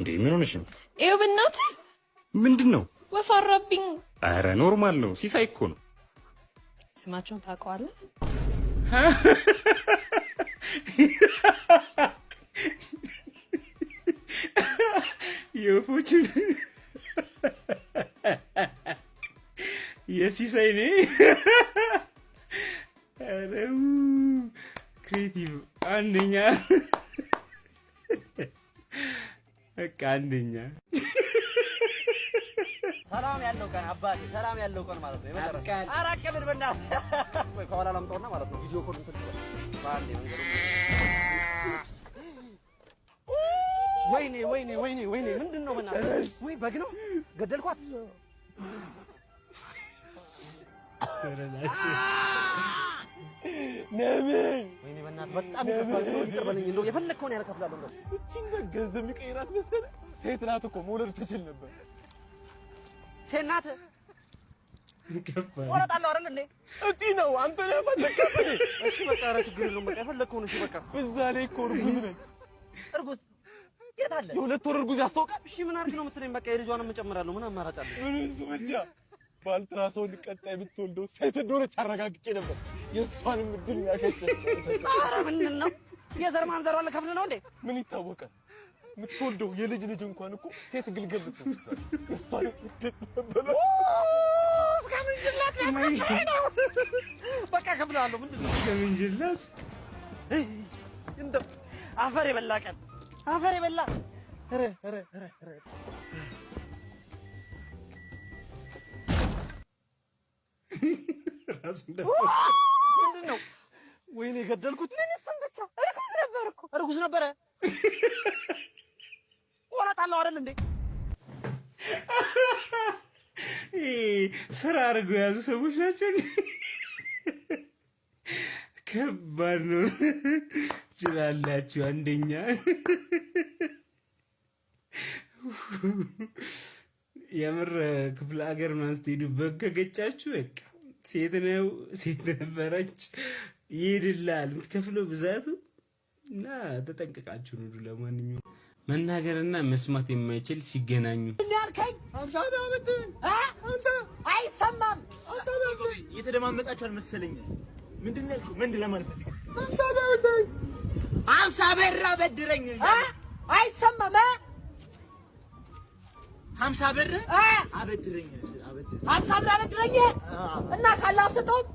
እንዴ፣ ምን ሆነሽ ነው? ይኸው በእናትህ። ምንድን ነው? ወፍ አራብኝ። ኧረ normal ነው። ሲሳይ እኮ ነው። ስማቸውን ታውቀዋለህ? የወፎችን የሲሳይ ኔ ኧረ creative፣ አንደኛ፣ በቃ አንደኛ። ሰላም ያለው ቀን አባቴ፣ ሰላም ያለው ቀን ማለት ነው። የመጨረሻ አራት ቀን በእናትህ፣ ወይ ከኋላ ላምጣውና ማለት ነው። Video call እንትን በአንዴ መንገዱ። ወይኔ ወይኔ ወይኔ ወይኔ፣ ምንድን ነው በእናትህ? ወይ በግ ነው ገደልኳት። ለምን? ወይኔ በእናትህ በጣም ይከፋል። ይቅር በለኝ፣ እንደው የፈለግከውን ያህል እከፍላለሁ። እንደው እቺን በግ ገንዘብ የሚቀይራት መሰለህ? ሴት ናት እኮ፣ መውለድ ትችል ነበር። ሴት ናት። ቆረጣለሁ አይደል እንዴ? እጢ ነው፣ አንተ ነህ የፈለግከው። እሺ በቃ፣ ኧረ ችግር የለውም፣ በቃ የፈለግከውን፣ እሺ በቃ። በዛ ላይ እኮ እርጉዝ ነች። እርጉዝ የት አለ? የ2 ወር እርጉዝ ያስታውቃል። እሺ ምን አድርግ ነው የምትለኝ? በቃ የልጇንም እጨምራለሁ። ምን አማራጭ አለ? ምን እሱ ብቻ፣ በአልትራሳውንድ ቀጣይ የምትወልደው ሴት እንደሆነች አረጋግጬ ነበር። የእሷንም እድል ያሸጨ። ኧረ ምንድን ነው፣ የዘር ማንዘሯን ልከፍል ነው እንዴ? ምን ይታወቃል? የምትወልደው የልጅ ልጅ እንኳን እኮ ሴት ግልገል ልትሆን ትችላለች። የእሷንም እድል ነበረ። እስከ ምንጅላት ነው። በቃ እከፍልሃለሁ። ምንድን ነው? ከምንጅላት። እንደው አፈር የበላ ቀን፣ አፈር የበላ፣ ኧረ ኧረ ኧረ ኧረ። ራሱን ምንድን ነው? ወይኔ የገደልኩት። ምን እሱን ብቻ፣ እርጉዝ ነበር እኮ። እርጉዝ ነበረ። ቆረጣለሁ አይደል እንዴ? ስራ አድርገው የያዙ ሰዎች ናቸው። ከባድ ነው። ትችላላችሁ። አንደኛ። የምር ክፍለ ሀገር ምናምን ስትሄዱ በግ ከገጫችሁ በቃ ሴት ነው፣ ሴት ነበረች ይሄድልሃል። የምትከፍለው ብዛቱ እና ተጠንቅቃችሁ ንዱ። ለማንኛውም መናገርና መስማት የማይችል ሲገናኙ። ያልከኝ አይሰማም። እየተደማመጣችሁ አልመሰለኝም። ምንድን ነው ያልከው? ምንድን ለማለት ፈልገህ? 50 ብር አበድረኝ። አይሰማም። 50 ብር አበድረኝ። አበድረኝ። 50 ብር አበድረኝ እና ካለ አልሰጠውም።